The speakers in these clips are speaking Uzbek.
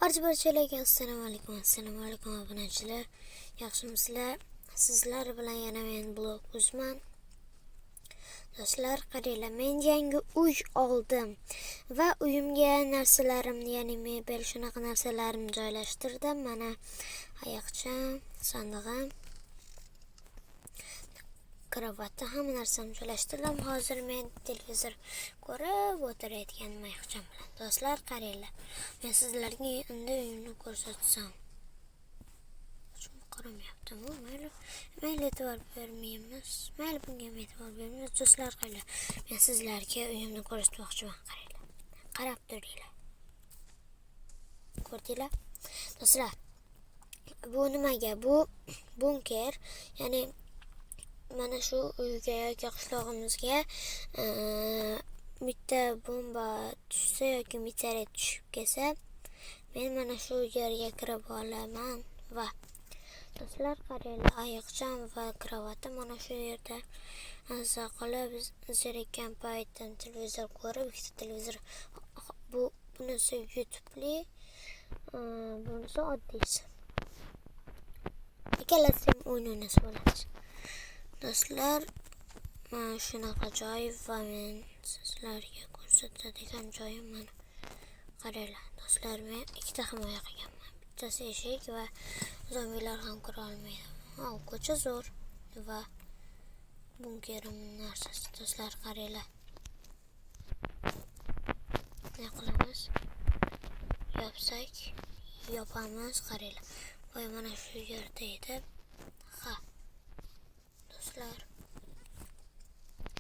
Barcha barchalarga assalomu alaykum, assalomu alaykum obunachilar. Yaxshimisizlar? Sizlar bilan yana men blog Uzman. Do'stlar, qaranglar, men yangi uy oldim va uyimga narsalarimni, ya'ni mebel shunaqa narsalarimni joylashtirdim. Mana ayoqcham, sandig'im, kravatda hamma narsamni joylashtirdim. Hozir men televizor ko'rib o'tirayotganim ayoqcham bilan. Do'stlar, qaranglar. Men sizlarga endi uyimni ko'rsatsam. Qaramayaptim-u, mayli. Mayli, e'tibor bermaymiz. Mayli, bunga ham e'tibor bermaymiz. Do'stlar, qaranglar. Men sizlarga uyimni ko'rsatmoqchiman, qaranglar. Qarab turinglar. Ko'rdinglar? Do'stlar, bu nimaga? Bu bunker, ya'ni mana shu uyga yoki qishlog'imizga bitta bomba tushsa yoki meteorit tushib kelsa, men mana shu yerga kirib olaman va do'stlar, qaranglar, ayiqcham va kravatim mana shu yerda mazza qilib zerikkan paytim televizor ko'rib, ikkita televizor, bu bunisi YouTube'li, bunisi oddiysi. Ikkalasi ham o'yin o'ynasa bo'ladi. Do'stlar, mana shunaqa joy va men sizlarga ko'rsatadigan joyim mana. Qaranglar, do'stlar, men ikkita himoya qilganman. Bittasi eshik va zombilar ham kira olmaydi. Ha, ko'cha zo'r va bunkerim narsasi. Do'stlar, qaranglar. Ne qilamiz? Yopsak, yopamiz, qaranglar. Voy, mana shu yerda edi. Ha. Do'stlar,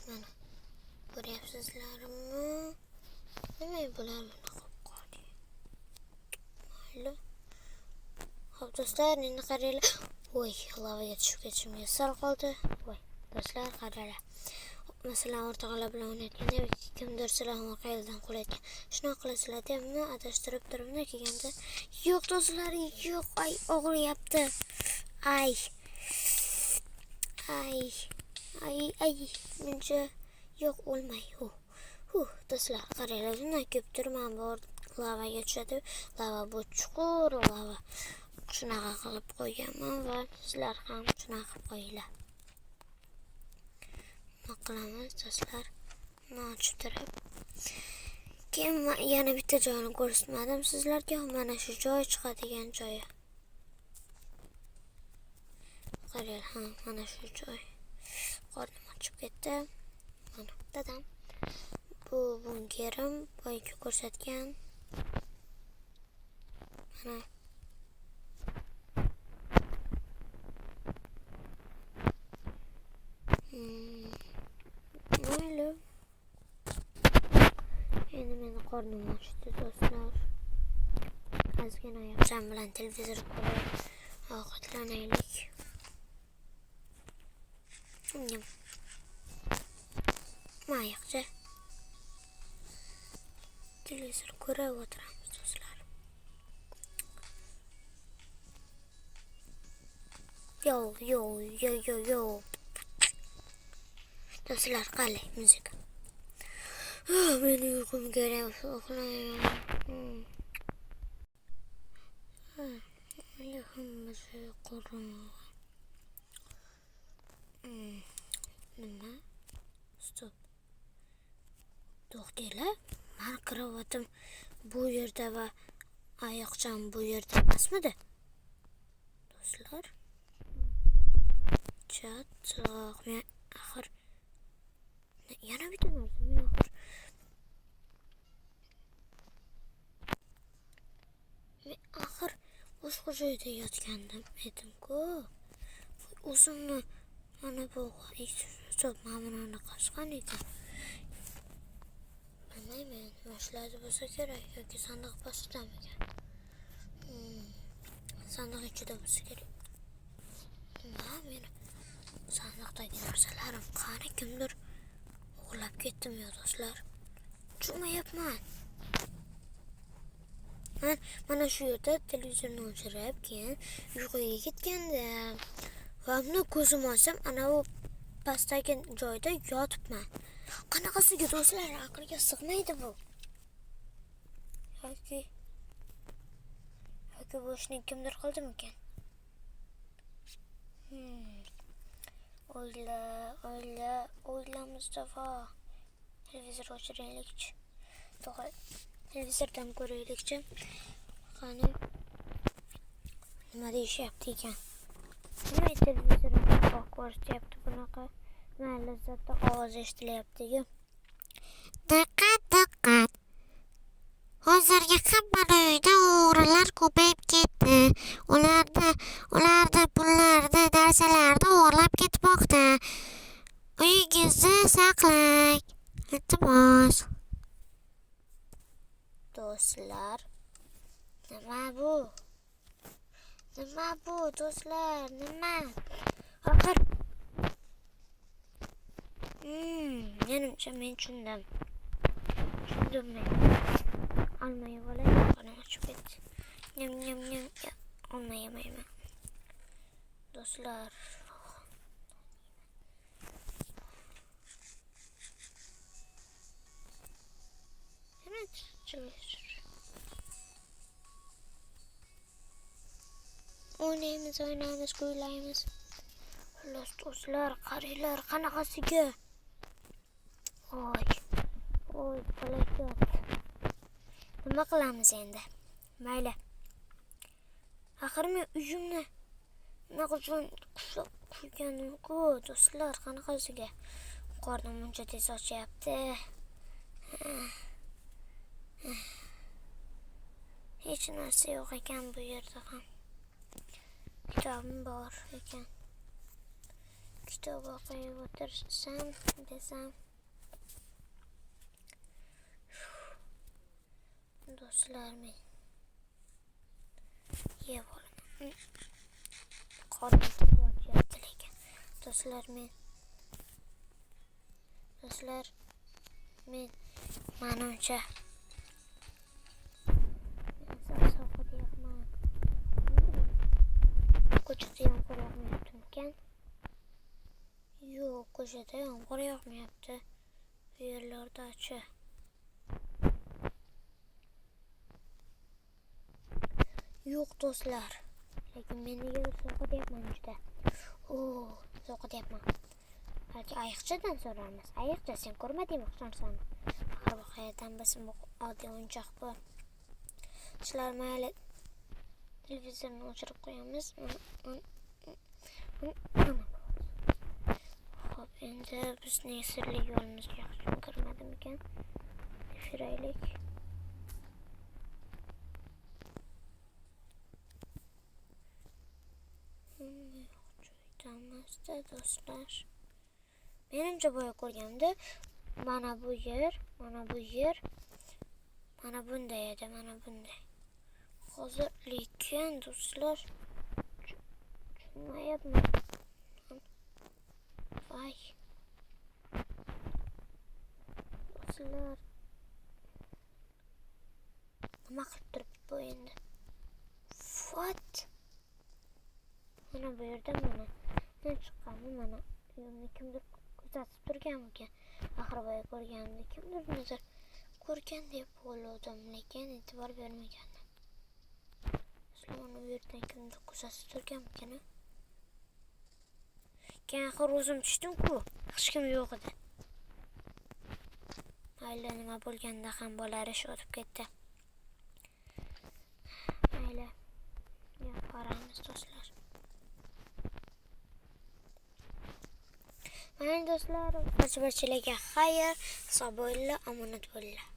mana ko'ryapsizlarmi? Nima bular bunaqa qilib qoldi? Mayli. Xo'p, do'stlar, endi qaranglar. Voy, lavaga tushib ketishimga sal qoldi. Voy, do'stlar, qaranglar. Masalan, o'rtoqlar bilan o'ynayotganda yoki kimdir sizlarni orqangizdan qo'layotgan. Shunaqa qilasizlar-da, buni adashtirib turibni kelganda, yo'q do'stlar, yo'q, ay, og'riyapti. Ay. Ay. Ay, ay, buncha yo'q, o'lmay. Huh, do'stlar, qaranglar, bundan ko'p turman bor lavaga tushadi. Lava bu chuqur lava. Shunaqa qilib qo'yganman va sizlar ham shunaqa qilib qo'yinglar. Nima qilamiz do'stlar? Buni ochib turib. Keyin yana bitta joyni ko'rsatmadim sizlarga. Mana shu joy chiqadigan joyi. Qaranglar, ha, mana shu joy. Qornim ochib ketdi. Mana dadam. Bu bunkerim boyagi ko'rsatgan. Mana mayli. Endi meni qornim ochdi do'stlar. Ozgina ayoqcham bilan televizor ko'rib ovqatlanaylik. Mayoqcha televizor ko'rib o'tiramiz do'stlar. Yo yo yo yo yo. Do'stlar, qalay muzika. Meni uyqum kelyapti, uxlayman. Hammasi qorong'i. Nima? Stop. To'xtanglar. Mani kravatim bu yerda va ayoqcham bu yerda emasmidi? Do'stlar. Chattoq. Men axir yana bitta narsa, men axir boshqa joyda yotgandim edim-ku. O'zimni mana bu stop, mana buni qasqan ekan. Bilmayman, nima shularda bo'lsa kerak yoki sandiq pastidamikan? Sandiq ichida bo'lsa kerak. Nima meni sandiqdagi narsalarim qani, kimdir o'g'irlab ketdimi yo do'stlar? Tushunmayapman. Mana shu yerda televizorni o'chirib, keyin uyquga ketgandim. Va buni ko'zim ochsam, ana u pastdagi joyda yotibman. Qanaqasiga do'stlar, aqlga sig'maydi bu. Yoki Yoki bu ishni kimdir qildimikan? O'yla, o'yla, o'yla Mustafa. Televizor o'chiraylikchi. To'g'ri, televizordan ko'raylikchi. Qani nima deyishyapti ekan? Nima televizor ko'rsatyapti bunaqa? Nima lazzatli ovoz eshitilyapti-yu. Diqqat, diqqat! Hozirgi hamma uyda o'g'rilar ko'payib ketdi. Ularda pullarni, narsalarni o'g'irlab ketmoqda. Uyingizni saqlang. Iltimos. Do'stlar, nima bu? Nima bu do'stlar? Nima? Axir menimcha men tushundim. Tushundim men. Olma yeb olay, qornim ochib ketdi. Nyam nyam nyam. Olma yemayman. Do'stlar, nima televizor? O'ynaymiz, o'ynaymiz, kuylaymiz. Xullas do'stlar, qaranglar qanaqasiga. Oy, oy, falokat. Nima qilamiz endi? Mayli. Axir men uyimni nima uchun qushlab qo'yganim-ku, do'stlar, qanaqasiga. Qornim uncha tez ochyapti. Hech narsa yo'q ekan bu yerda ham. Kitobim bor ekan. Kitob o'qib o'tirsam desam. Do'stlar, men yeb olaman. Qornim ochyapti lekin. Do'stlar, men manimcha sovqot deyapman. Ko'chada yomg'ir yog'mayaptimikan? Yo'q, ko'chada yomg'ir yog'mayapti. Bu yerlarda-chi. Yo'q do'stlar. Lekin men negadir sovqotyapman juda. Sovqotyapman. Balki ayiqchadan so'rarmiz. Ayiqcha, sen ko'rmadingmi hech narsani? Axir bu qayerdan bilsin, bu oddiy o'yinchoq bu. Do'stlar, mayli. Televizorni o'chirib qo'yamiz. Xo'p, endi bizning sirli yo'limizga hech kim kirmadimikan? Tekshiraylik. Joyda do'stlar. Menimcha boya ko'rganimda mana bu yer, mana bu yer, mana bunday edi, mana bunday. Hozir lekin do'stlar tushunmayapman. Voy. Do'stlar, nima qilib turibdi bu endi? What? Mana bu yerda mana men chiqqanimda mana uyimni kimdir kuzatib turganmikan? Axir boya ko'rganimda kimdir nazar ko'rgan deb o'yladim, lekin e'tibor bermagandim. Do'stlar, mana bu yerdan kimdir kuzatib turganmikan? Keyin axir o'zim tushdim-ku, hech kim yo'q edi. Mayli, nima bo'lganda ham bo'lar, ish o'tib ketdi. Mayli, boramiz do'stlar. Mayli do'stlar, barcha-barchalarga xayr, sog' bo'linglar, omonat bo'linglar.